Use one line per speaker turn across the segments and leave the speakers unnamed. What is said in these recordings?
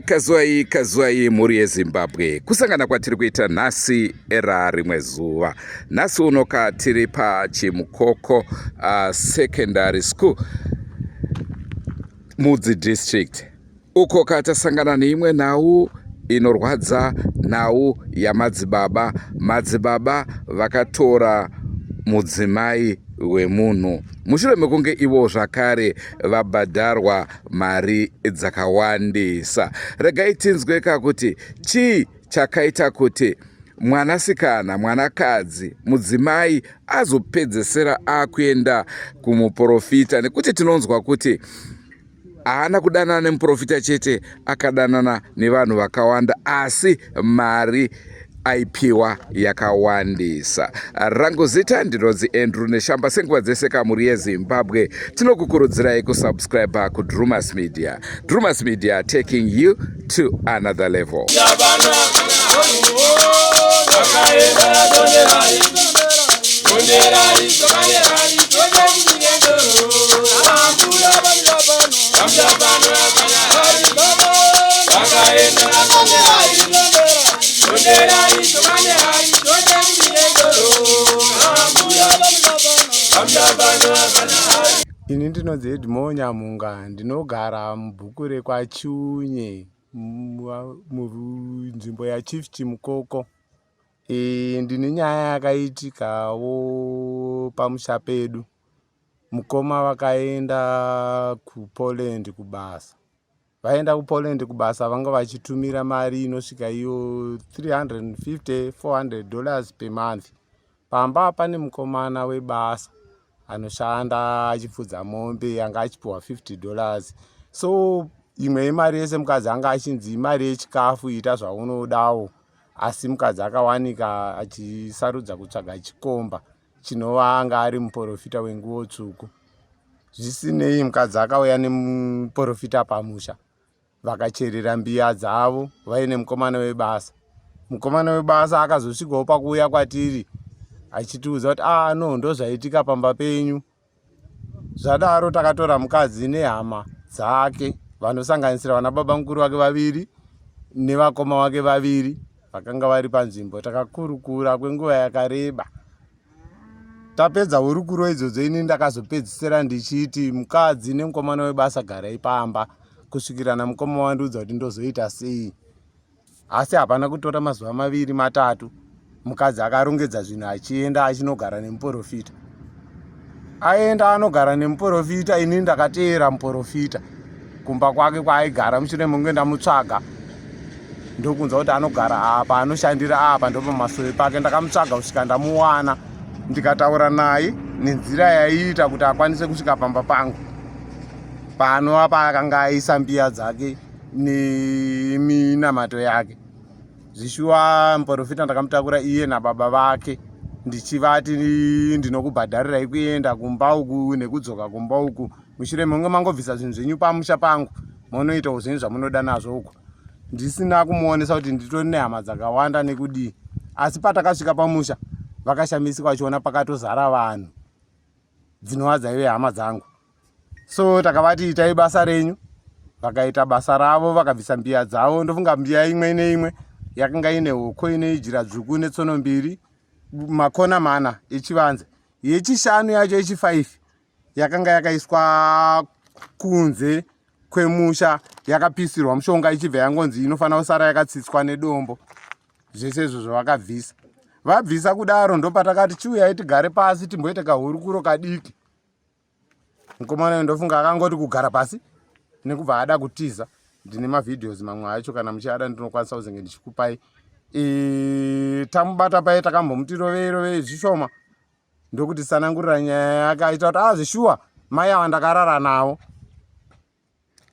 Kazwai kazwai mhuri yeZimbabwe, kusangana kwatiri kuita nhasi era rimwe zuva. Nhasi unoka tiri paChimukoko Secondary School, Mudzi District. Uko ka tasangana neimwe nhau inorwadza, nhau yamadzibaba. Madzibaba vakatora mudzimai wemunhu mushure mekunge ivo zvakare vabhadharwa mari dzakawandisa. Regai tinzwe ka kuti chii chakaita kuti mwanasikana, mwanakadzi, mudzimai azopedzesera akuenda kumuporofita, nekuti tinonzwa kuti haana kudanana nemuporofita chete, akadanana nevanhu vakawanda, asi mari aipiwa yakawandisa. Rangu zita ndinonzi Andrew Neshamba. Senguva dzese kamhuri yeZimbabwe, tinokukurudzirai kusubscribe kuDrumas Media. Drumas Media, taking you to another level.
Ini ndinonzi Edmore Nyamunga, ndinogara mubhuku rekwaChiunye munzvimbo yaChief Chimukoko. E, ndine nyaya yakaitikawo pamusha pedu. Mukoma vakaenda kuPoland kubasa. Vaenda kuPoland kubasa vanga vachitumira mari inosvika iyo 350 400 dollars per month. Pamba pane mukomana webasa anoshanda achipfudza mombe anga achipiwa 50 dollars. So imwe yemari yese mukadzi anga achinzi imari yechikafu, ita zvaunodawo, asi mukadzi akawanika achisarudza kutsvaga chikomba chinova anga ari muprofita wenguo tsvuku. Zvisinei, mukadzi akauya nemuprofita pamusha, vakacherera mbiya dzavo vaine mukomana webasa. Mukomana webasa akazosvikawo pakuuya kwatiri achitiudza kuti, ah no, ndozvaitika pamba penyu. Zvadaro takatora mukadzi nehama dzake vanosanganisira vana baba mukuru vake vaviri nevakoma vake vaviri vakanga vari panzvimbo. Takakurukura kwenguva yakareba. Tapedza hurukuro idzodzo, ini ndakazopedzisira ndichiti mukadzi nemukomana webasa garai pamba kusvikira namukoma wandiudza kuti ndozoita sei. Asi hapana kutora mazuva maviri matatu, mukadzi akarongedza zvinhu achienda achinogara nemuprofita. Aenda anogara nemuprofita, ini ndakateera muprofita kumba kwake kwaaigara. Mushure mekunge ndamutsvaga ndokunzwa kuti anogara apa, anoshandira apa, ndopamasowe pake. Ndakamutsvaga kusvika ndamuwana, ndikataura naye nenzira yaiita kuti akwanise kusvika pamba pangu paanova paakanga aisa mbiya dzake neminamato yake. Zvishuwa muprofita ndakamutakura iye nababa vake ndichivati ndinokubhadharirai kuenda kumba uku nekudzoka kumba uku, mushure mekunge mangobvisa zvinhu zvenyu pamusha pangu, monoitawo zvenyu zvamunoda nazvo uku, ndisina kumuonesa kuti nditori nehama dzakawanda nekudii. Asi patakasvika pamusha vakashamisika vachiona pakatozara vanhu dzinova dzaive hama dzangu. So takavati itai basa renyu, vakaita basa ravo, vakabvisa mbiya dzavo. Ndofunga mbiya imwe neimwe yakanga ine hoko ine ijira dzvuku netsono mbiri, makona mana echivanze. Yechishanu yacho, yechi5, yakanga yakaiswa kunze kwemusha, yakapisirwa mushonga, ichibva yangonzi inofanira kusara yakatsitswa nedombo. Zvese izvo zvavakabvisa, vabvisa kudaro, ndopatakati chiuyai tigare pasi timboite kahurukuro kadiki. Mukomana uyu ndofunga akangoti kugara pasi nekubva ada kutiza. Ndine mavideos mamwe acho, kana muchiada ndinokwanisa kuzenge ndichikupai. Tamubata paye, takambomuti rovei rovei zvishoma, ndokuti sanangurira nyaya yake, aita kuti, ah, zvishuwa mai ava ndakarara navo,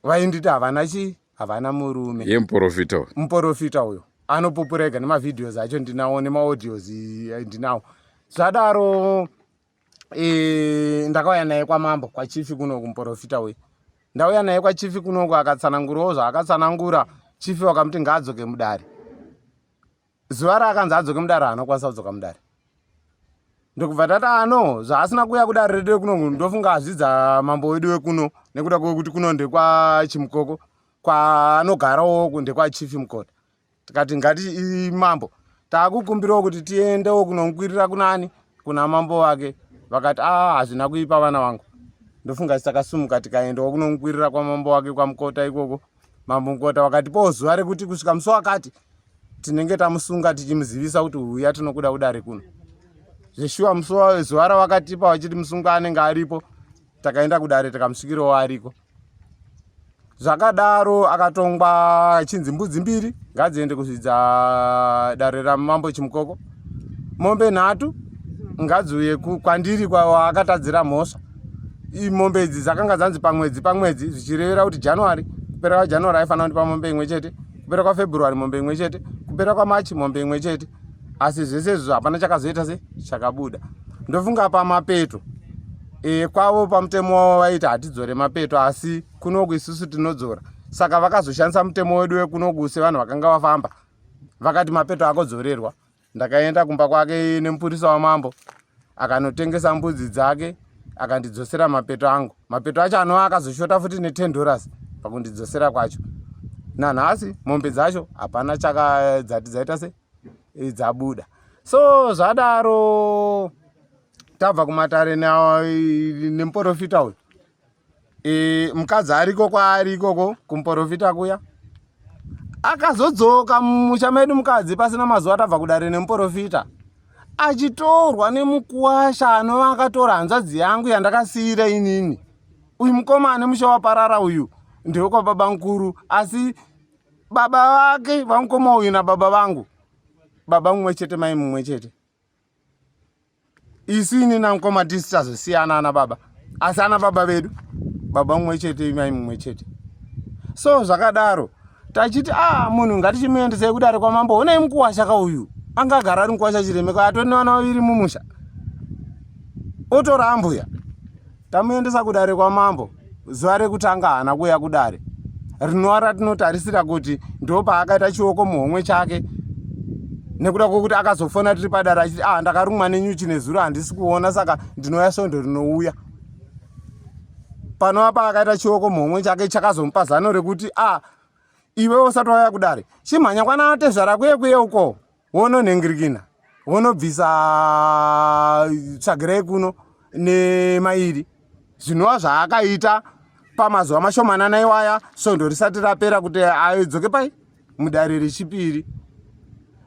vainditi havana chii, havana murume.
Yemuprofita?
Muprofita uyo. Anopupura ega nemavideos acho ndinawo, nemaaudios ndinawo. Zvadaro ndakauya naye kwamambo, kwachifi kuno kumuprofita uyu. Ndauya naye kwachifi kunoku, akatsanangurawo zvaakatsanangura. Chifi wakamuti ngaadzoke mudare. Zuva raakanzi adzoke mudare haana kukwanisa kudzoka mudare. Ndokubva tati ano zvaasina kuuya kudare redu rekuno, ndofunga azvidza mambo wedu wekuno, nekuda kwekuti kuno ndekwaChimukoko, kwaanogarawo ndekwachifi Mukota. Tikati ngati mambo taakukumbirawo kuti tiendewo kunomukwirira kunani, kuna mambo wake. Vakati a hazvina kuipa vana vangu. Ndofunga takasumuka tikaendawo kunomukwirira kwamambo wake kwaMukota ikoko. Mambo Mukota vakatipawo zuva rekuti kusvika musi wakati tinenge tamusunga, tichimuzivisa kuti uya tinokuda kudare kuno. Zveshuwa musi zuva ravakatipa vachiti musunga anenge aripo, takaenda kudare tikamusvikirawo ariko. Zvakadaro akatongwa achinzi mbudzi 2 ngadziende kuzvidza dare ramambo Chimukoko, mombe 3 ngadziuye kwandiri kwaakatadzira mhosva. Mombe idzi dzakanga dzanzi pamwedzi pamwedzi, zvichirevera kuti January, kupera kwaJanuary aifanira kundipa mombe imwe chete, kupera kwaFebruary mombe imwe chete, kupera kwaMarch mombe imwe chete. Asi zvese izvozvo hapana chakazoita se chakabuda. Ndofunga pamapeto kwavo pamutemo wavo vaiti hatidzore mapeto, asi kunoku isusu tinodzora. Saka vakazoshandisa mutemo wedu wekunoku sevanhu vakanga vafamba, vakati mapeto akodzorerwa. Ndakaenda kumba kwake nemupurisa wamambo, akanotengesa mbudzi dzake, akandidzosera mapeto angu. Mapeto acho anova akazoshota futi ne10 dollars pakundidzosera kwacho. Nanhasi mombe dzacho hapana chaka dzati dzaita se dzabuda. So zvadaro tabva kumatare nemuprofita uyu, mukadzi ariko kwaari ikoko kumuprofita kuya. Akazodzoka mumusha medu mukadzi pasina mazuva tabva kudare nemuprofita, achitorwa nemukuwasha anova akatora hanzvadzi yangu yandakasiyira inini. Uyu mukoma ane musha waparara uyu ndewekwababa mukuru, asi baba vake vamukoma uyu nababa vangu baba mumwe chete, mai mumwe chete. Isu ini namukoma tisi tazosiyana ana baba, asi ana baba vedu baba mumwe chete, mai mumwe chete. So zvakadaro tachiti a munhu ngatichimuendesei kudare kwamambo. Honai mukuwasha ka uyu anga agara ari mukuwasha chiremeko, atori nevana vaviri mumusha, otora ambuya. Tamuendesa kudare kwamambo, zuva rekutanga haana kuuya kudare, rinova ratinotarisira kuti ndo paakaita chioko muhomwe chake, nekuda kwokuti akazofona tiri padare achiti ah, ndakarumwa nenyuchi nezuro, handisi kuona, saka ndinouya svondo rinouya. Panova paakaita chioko muhomwe chake chakazomupa zano rekuti ah, iwe usati wauya kudare chimhanya kwana atezvara kuye kuye uko, wononhengirikina, wonobvisa tsvagirai kuno nemairi. Zvinova zvaakaita pamazuva mashomanana iwaya svondo risati rapera kuti adzoke pai mudare rechipiri.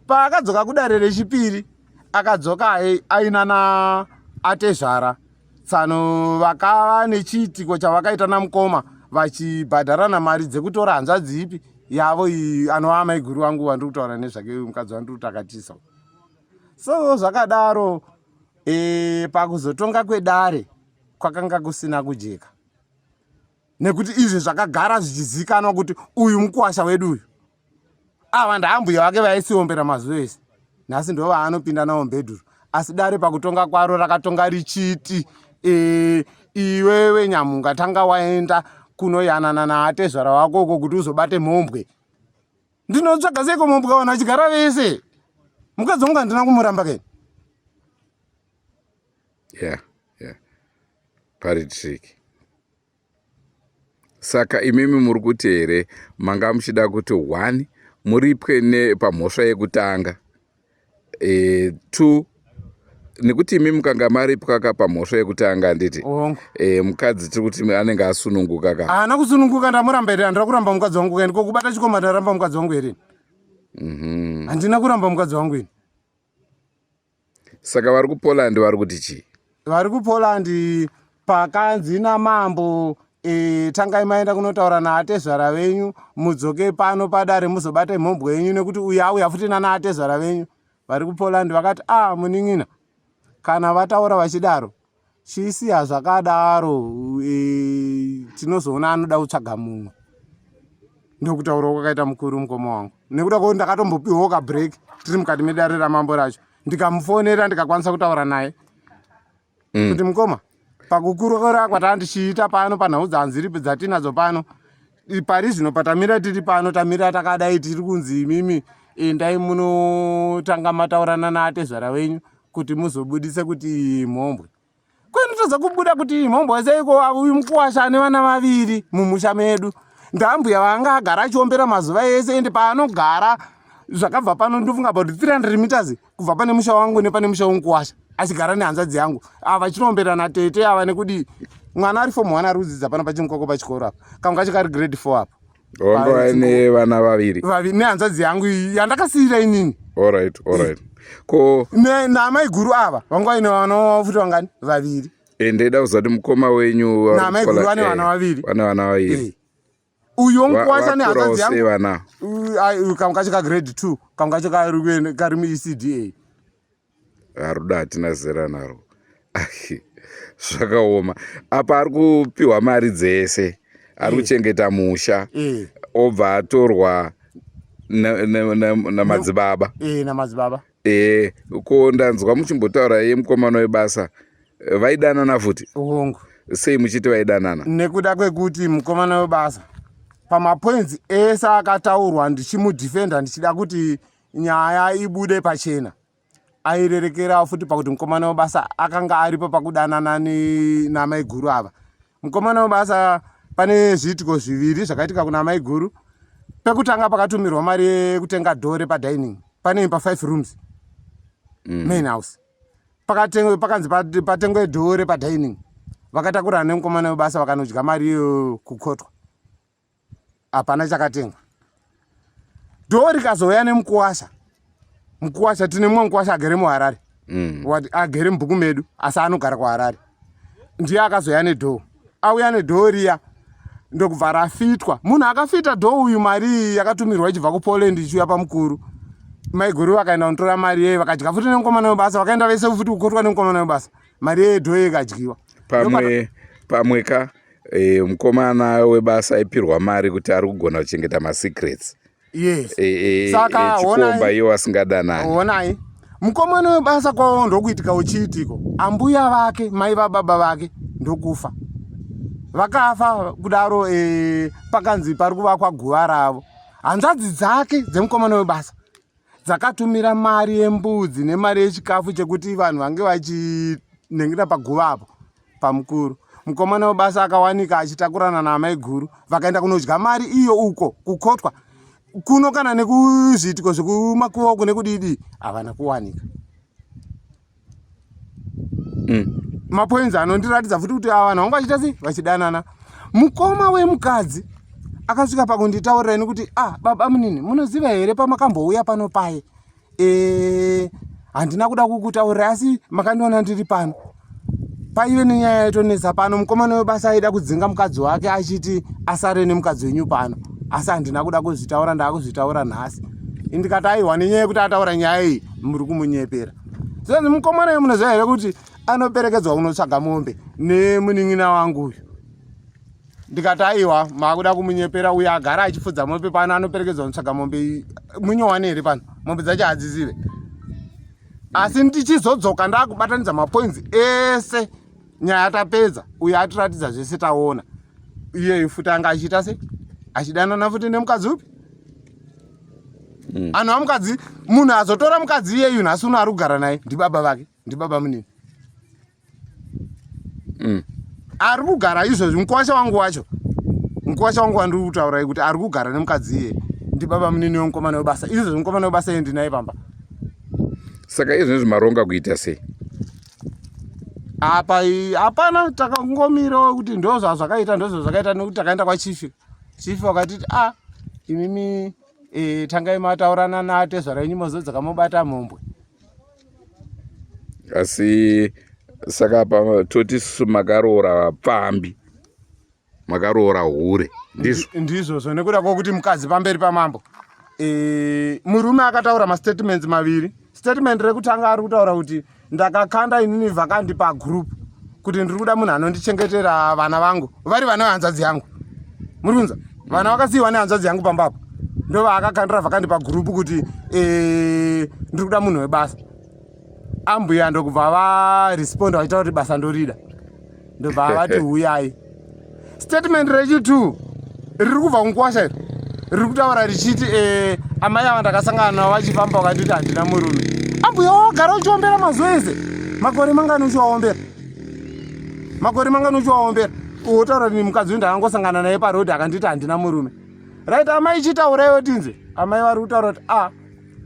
Paakadzoka kudare rechipiri, akadzoka ainana atezvara tsano, vakava nechiitiko chavakaita namukoma vachibhadharana mari dzekutora hanzvadzi ipi yavo iyi, anova amaiguru vangu vandiri kutaura nezvake, mukadzi wandiri kuti akatisa. So zvakadaro pakuzotonga kwedare kwakanga kusina kujeka, nekuti izvi zvakagara zvichizikanwa kuti uyu mukuwasha wedu uyu, ava ndaambuya vake vaisiombera mazuva ese, nhasi ndo vaanopinda navo mbedhuru. Asi dare pakutonga kwaro rakatonga richiti iwewe Nyamunga tanga waenda kunoyanana naatezvara wako uko kuti uzobate mhombwe. Ndinotsvaga seiko mhombwe vanhu vachigara vese? Mukadzi wangu handina kumuramba keni.
Yeah, pari trick. Saka imimi muri kuti here manga muchida kuti 1 muripwe nepamhosva yekutanga, 2 nekuti imi mukanga maripwa ka pamhosva yekutanga, handiti?
Hongu.
Mukadzi tiri kuti anenge asununguka ka.
Haana kusununguka. Ndamuramba here? Handina kuramba mukadzi wangu kaini. Kokubata chikomba ndaramba mukadzi wangu here? Handina kuramba mukadzi wangu ini.
Saka vari kuPoland vari kuti chii?
Vari kuPoland pakanzi namambo tangai maenda kunotaura naatezvara venyu, mudzoke pano padare muzobate mhombwe yenyu, nekuti uyu auya futi nanaatezvara venyu. Vari kuPoland vakati a munin'ina, kana vataura vachidaro chisiya zvakadaro, tinozoona anoda kutsvaga mumwe. Ndokutaurawo kwakaita mukuru mukoma wangu. nekuda kwekuti ndakatombopiwawo kabreak tiri mukati medare ramambo racho, ndikamufonera ndikakwanisa kutaura naye kuti mukoma, pakukurukura kwataa ndichiita pano panhau dzanziripi dzatinadzo pano pari zvino patamira tiri pano, tamira takadai, tiri kunzi imimi endai munotanga mataurana naatezvara wenyu kuti muzobudise kuti iyi mhombwe. Kwenotadza kubuda kuti iyi mhombwe seiko? Uyu mukuwasha ane vana vaviri mumusha medu, ndambuya vanga agara achiombera mazuva ese, ende paanogara zvakabva pano ndofunga about 300 meters kubva pane musha wangu nepane musha wemukuwasha, achigara nehanzvadzi yangu ava chinombera natete ava. Nekudii? Mwana ari form 1 ari kudzidza pano paChimukoko pachikoro apa, kamwe kacho kari grade 4 apa.
Wanga vaine vana vaviri?
Vaviri nehanzvadzi yangu iyi yandakasiyira inini.
Alright, ko
Naamai guru ava vanga vaine vana futi vangani? Vaviri.
Ndeida kuziva kuti mukoma wenyu
Naamai guru vane vana vaviri.
Vane vana vaviri.
Uyu womukuwasha nehanzvadzi
Vakurawo sei
yangu
vana?
Kamwe kacho kagrade 2, kamwe kacho kari muECDA.
Haruda hatina zera naro. Ai, zvakaoma. Apa ari kupiwa mari dzese, ari kuchengeta musha, obva atorwa namadzibaba.
Namadzibaba.
Ko ndanzwa muchimbotaura yemukomana webasa, vaidanana futi?
Hongu.
Sei muchiti vaidanana?
Nekuda kwekuti mukomana webasa pamapoints ese akataurwa ndichimudhifenda, ndichida kuti nyaya ibude pachena, airerekera futi pakuti mukomana webasa akanga aripo pakudanana namai guru ava. Mukomana webasa, pane zviitiko zviviri zvakaitika kuna mai guru. Pekutanga, pakatumirwa mari yekutenga door repadining pane imba 5 rooms, main house. Pakatengwe, pakanzi patengwe door repadining, vakatakurana nemukomana webasa vakanodya mari iyoyo kukotwa, hapana chakatengwa. Door rikazouya nemukuwasha. Mukuwasha, tine mumwe mukuwasha agere muHarare, agere mubhuku medu asi anogara kuHarare, ndiye akazouya nedoor. Auya nedoor riya ndokubva rafitwa. Munhu akafita door uyu, mari iyi yakatumirwa ichibva kuPoland ichiuya pamukuru, maiguru vakaenda kunotora mari yeye, vakadya futi nemukomana webasa. Vakaenda vese futi kukotwa nemukomana webasa, mari yeye door ikadyiwa.
Pamwe ka mukomana webasa aipirwa mari kuti ari kugona kuchengeta masecrets.
Yes.
Saka chikomba iwo asingadanani.
Honai, mukomana webasa kwavo ndokuitika uchiitiko, ambuya vake, mai vababa vake, ndokufa. Vakafa kudaro, pakanzi pari kuvakwa guva ravo. Hanzvadzi dzake dzemukomana webasa dzakatumira mari yembudzi nemari yechikafu chekuti vanhu vange vachinengera paguva apo pamukuru. Mukomana webasa akawanika achitakurana naamai guru, vakaenda kunodya mari iyo uko kukotwa kuno. Kana nekuzviitiko zvekumakuva uku nekudidi havana kuwanika. Mapoints anondiratidza futi kuti ava vanhu vanga vachiita sei? Vachidanana. Mukoma wemukadzi akasvika pakunditaurira ini kuti, "Ah, baba munini, munoziva here pamakambouya pano paye, handina kuda kukutaurira, asi makandiona ndiri pano, paive nenyaya yaitonetsa pano. Mukomana webasa aida kudzinga mukadzi wake achiti asare nemukadzi wenyu pano, asi handina kuda kuzvitaura, ndaakuzvitaura nhasi." Indikati, "Aiwa, nenyaya yekuti ataura nyaya iyi, muri kumunyepera." Zvanzi, "Mukomana uyu munoziva here kuti anoperekedzwa kunotsvaga mombe nemunin'ina wangu uyu?" Ndikati, "Aiwa, maakuda kumunyepera. Uyo agara achifudza mombe pano, anoperekedzwa kunotsvaga mombe munyowani here pano? Mombe dzacho hadzizive." Asi ndichizodzoka ndakubatanidza mapoints ese, nyaya tapedza, uyo atiratidza zvese, taona iyeyu futi anga achiita se achidanana futi nemukadzi upi. Anhu amukadzi, munhu azotora mukadzi iyeyu nhasi uno ari kugara naye ndibaba vake, ndibaba munini. Ari kugara izvozvi mukwasha wangu wacho, mukwasha wangu wandiri kutaurai kuti ari kugara nemukadzi iye, ndibaba munini wemukomana webasa. Izvozvi mukomana webasa iye ndinaye pamba.
Saka izvezvi maronga kuita sei?
Apa hapana, takangomirawo kuti ndo zvazvakaita, ndo zvazvakaita, nekuti takaenda kwachifi, chifi wakatiti, "A, imimi tangai mataurana natezvara yenyu, mozodzoka mobata mhombwe."
Asi saka pa toti isusu makaroora vapfambi, makaroora hure, ndizvo?
Ndizvozvo, nekuda kwokuti mukadzi pamberi pamambo, murume akataura mastatements maviri. Statement rekutanga ari kutaura kuti, "Ndakakanda inini vacancy pagroup kuti ndiri kuda munhu anondichengetera vana vangu, vari vana vehanzvadzi yangu." Muri kunzwa? Vana vakasiyiwa nehanzvadzi yangu pambapo. Ndovaakakandira vhakandi pagurupu kuti eh, ndiri kuda munhu webasa. Ambuya ndokubva varesponda vachitaura kuti basa ndorida. Ndobva vati huyai. Statement rechi2 riri kubva kunguwasha iri riri kutaura richiti eh, amai ava ndakasangana navo vachifamba vakanditi handina murume. Ambuya wagara uchiombera mazuva ese, makore mangani uchiwaombera, makore mangani uchiwaombera, wotaura kuti mukadzi uyu ndakangosangana naye paroad akanditi handina murume. Right, amai chitauraiwo tinze. Amai vari kutaura kuti ah,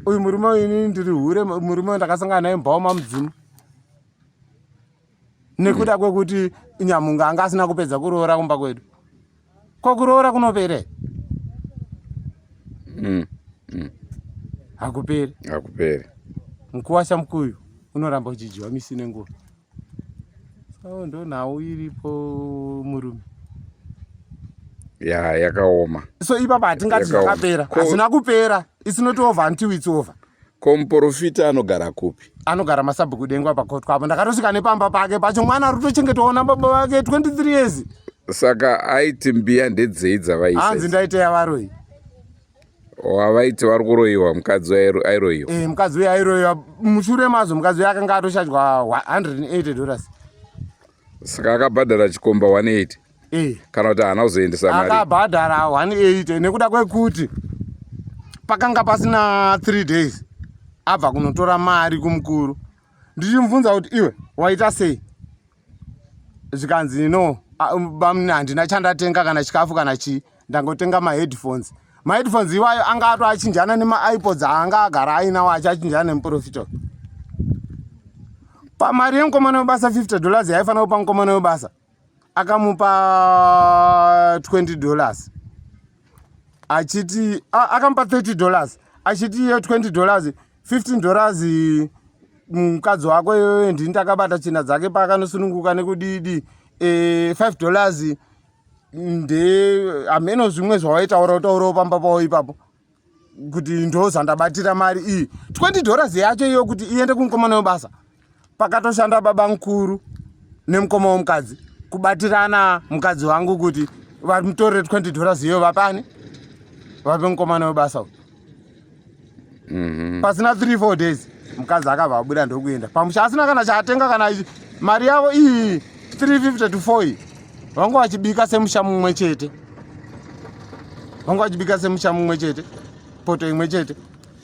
uyu murume uyu inini ndiri hure, murume uyu ndakasangana naye mubhawa mamudzimu. Nekuda kwekuti Nyamunga anga asina kupedza kuroora kumba kwedu. Ko kuroora kunopera? Hakuperi.
Hakuperi.
Mukuwasha mukuyu unoramba uchidyiwa misi nenguva. So ndo nhau iripo murume.
Ya, yakaoma.
So ipapa hatingati zvakapera. Hazvina kupera. It's not over until it's over.
Ko muporofita anogara kupi?
Anogara masabhuku Dengwa pakotwa apo. Ndakatosvika nepamba pake pacho, mwana ari kutochengetwawo nababa vake 23 years.
Saka aiti mbiya ndedzei dzavaisa?
Hanzi ndaiteya varoyi.
Wavaiti vari kuroyiwa, mukadzi airoyiwa.
Eh, mukadzi uyo airoyiwa. Mushure mazvo mukadzi uyo akanga atoshajwa $180.
Saka akabhadhara chikomba 180?
Eh.
Kana kuti haana kuzoendesa
mari? Akabhadhara 180 nekuda kwekuti pakanga pasina 3 days abva kunotora mari kumukuru. Ndichimubvunza kuti iwe waita sei, zvikanzi no bamuni handina chandatenga kana chikafu kana chii, ndangotenga maheadphones. Maheadphones iwayo anga ato achinjana nemaipods aanga agara ainawo, achiachinjana nemuprofita. Pamari yemukomana webasa $50 yaifanira kupa mukomana webasa, akamupa $20 achiti akamupa $30 achiti iyo $20, $15 mukadzi wako iyoyo ndini ndakabata tsvina dzake paakanosununguka nekudidi, $5 nde hameno zvimwe zvawaitaura utaurawo pamba pavo ipapo kuti ndo zvandabatira mari iyi $20 yacho iyo kuti iende kumukomana webasa. Pakatoshanda baba mukuru nemukoma womukadzi kubatirana mukadzi wangu kuti vamutorere $20 iyo vapane vape mukomana webasa uyu. Pasina 3 4 days mukadzi akabva abuda ndokuenda pamusha asina kana chaatenga kana mari yavo iyi 350 to 4 iyi vanga vachibika semusha mumwe chete, vanga vachibika semusha mumwe chete, poto imwe chete.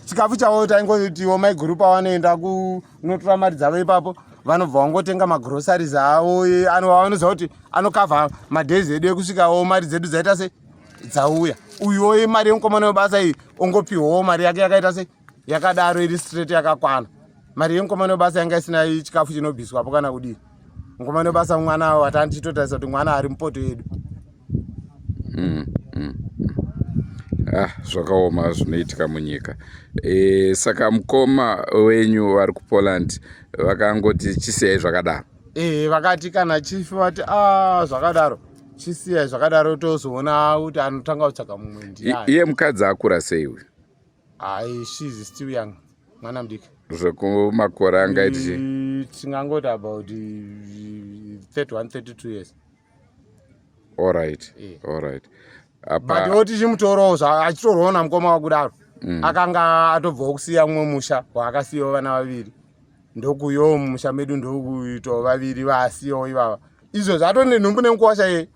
Chikafu chavo taingotiwo maiguru pavanoenda kunotora mari dzavo ipapo vanobva vangotenga magroceries avo vanoziva kuti anokavha madays edu ekusvikawo mari dzedu dzaita se dzauya. Uyuwo mari yemukomana webasa iyi ongopiwawo mari yake yakaita se yakadaro iri straight yakakwana. Mari yemukomana webasa yanga isina chikafu chinobviswapo kana kudii. Mukomana webasa mwana watandichitotarisa kuti mwana ari mupoto yedu.
Ah, zvakaoma zvinoitika munyika. Saka mukoma wenyu vari kuPoland vakangoti chisiyai zvakadaro?
Vakati kana chifi vati ah, zvakadaro chisiyai zvakadaro, tozoona kuti anotanga kutsvaga mumwe ndiani.
Iye mukadzi akura sei uyu?
Ai, she's still young, mwana mudiki.
Zvekumakore angaiti chii?
Tingangoti about 31 32 years.
Alright. Alright.
Apa but tichimutorawo achitorwawo namukoma wakudaro, akanga atobvawo kusiya mumwe musha waakasiyawo vana vaviri, ndokuyowo mumusha medu ndokuitawo vaviri vaasiyawo ivava. Izvozvo atone nhumbu nemukuwasha yeye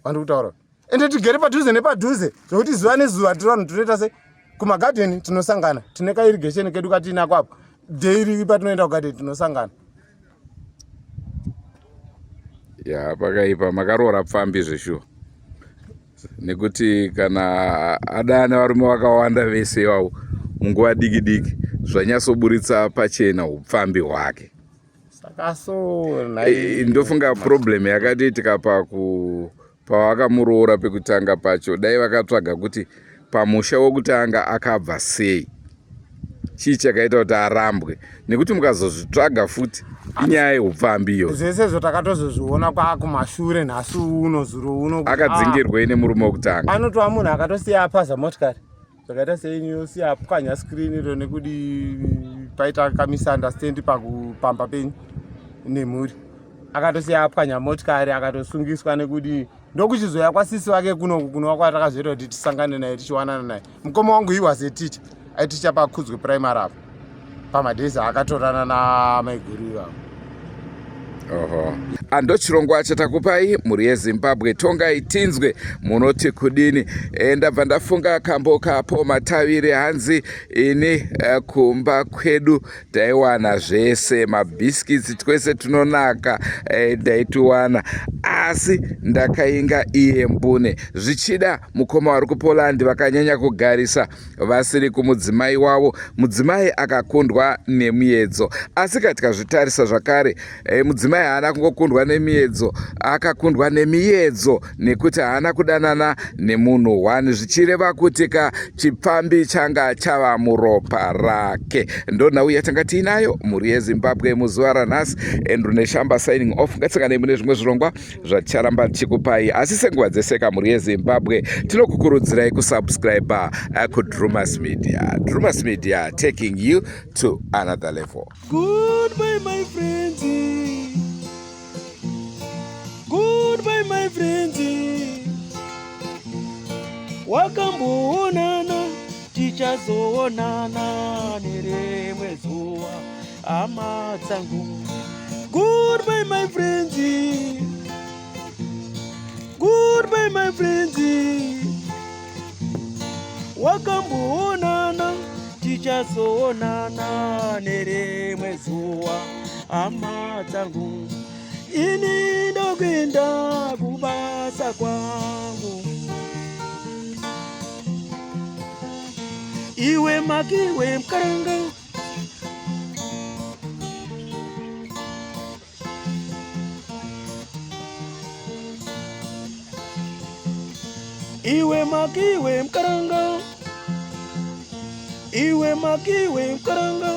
vandiri kutaura. Ende tigere padhuze nepadhuze zvokuti zuva nezuva tiri vanhu tinoita se kumagadheni tinosangana, tine kairrigation kedu katiinako apo, daily patinoenda kugadheni tinosangana.
Ya, pakaipa. Makaroora pfambi zveshuwa, nekuti kana adana varume vakawanda vese ivavo munguva diki diki, zvanyatsoburitsa pachena upfambi hwake.
Saka so
Ndofunga problem yakatoitika paku pavakamuroora pekutanga pacho, dai vakatsvaga kuti pamusha wekutanga akabva sei, chii chakaita kuti arambwe, nekuti mukazozvitsvaga futi inyaya yeupfambi iyo.
Zvese izvo takatozozviona kwakumashure nhasi uno, zuro uno kuti,
Akadzingirwei nemurume wekutanga?
Anotova munhu akatosiya apaza motikari zvakaita seinyu, yosiya apwanya screen iro nekudi paita kamisunderstand pakupamba penyu nemhuri. Akatosiya apwanya motikari, akatosungiswa nekudi. Ndokuchizoya kwasisi vake kunoku kunova kwatakazoita kuti tisangane naye tichiwanana naye. Mukoma wangu he was a teacher, aiticha paKudzwe Primary apo pamadays akatorana namaiguru ivavo.
Oho. Andochirongwa chatakupai mhuri yeZimbabwe, tongai tinzwe munoti kudini. E, ndabva ndafunga kambo kapo Matavire hanzi ini kumba kwedu taiwana zvese mabhiskits twese tunonaka ndaituwana asi ndakainga iye mbune. Zvichida mukoma vari kuPoland vakanyanya kugarisa vasiri kumudzimai wavo, mudzimai akakundwa nemuedzo. Asi ka tikazvitarisa zvakare, mudzimai haana kungokundwa nemiedzo, akakundwa nemiedzo nekuti haana kudanana nemunhu one, zvichireva kuti ka chipfambi changa chava muropa rake. Ndonhau yatanga tiinayo mhuri yeZimbabwe muzuva ranhasi. Andrew Neshamba signing off. Ngatisanganei mune zvimwe zvirongwa zvaticharamba tichikupai, asi senguva dzeseka mhuri yeZimbabwe tinokukurudzirai kusubscribe kuDrumas Media. Drumas Media, taking you to another level.
Goodbye, my friends. Goodbye, my friends. Wakamboonana, tichazoonana nerimwe zuva, hama dzangu. Goodbye, my friends. Goodbye, my friends. Wakamboonana, tichazoonana nerimwe zuva, hama dzangu. Ini ndokuenda kubasa kwangu. Iwe makiwe mukaranga. Iwe makiwe mukaranga. Iwe makiwe mukaranga.